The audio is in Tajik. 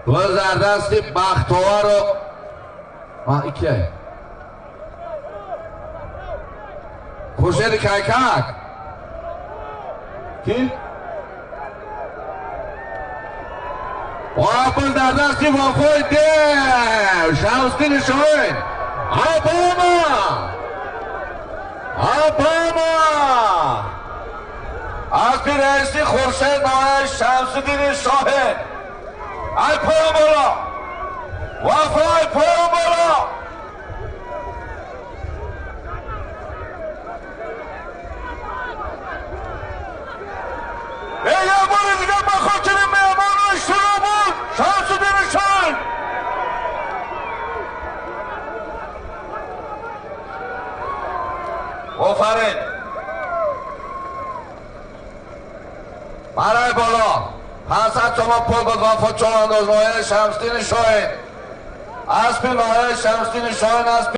Гул дар дасти Бахтовару ма икия Хуршеди Кайкак ки Пул дар дасти Вафои Дев Шамсдини Шоҳин. Обама, Обама, аспи раиси Хуршед ноҳияи Шамсиддини Шоҳин. Ай поён боло, Вафо, ай поён боло. Як бори дигар ба хотири меҳмонои Шуробуд Шамсиддини Шоҳин. Офарин! Барай боло, 500 сомон пул буд. Вафо Чоландоз, ноҳияи Шамсиддини Шоҳин, аспи ноҳияи Шамсиддини Шоҳин, аспи.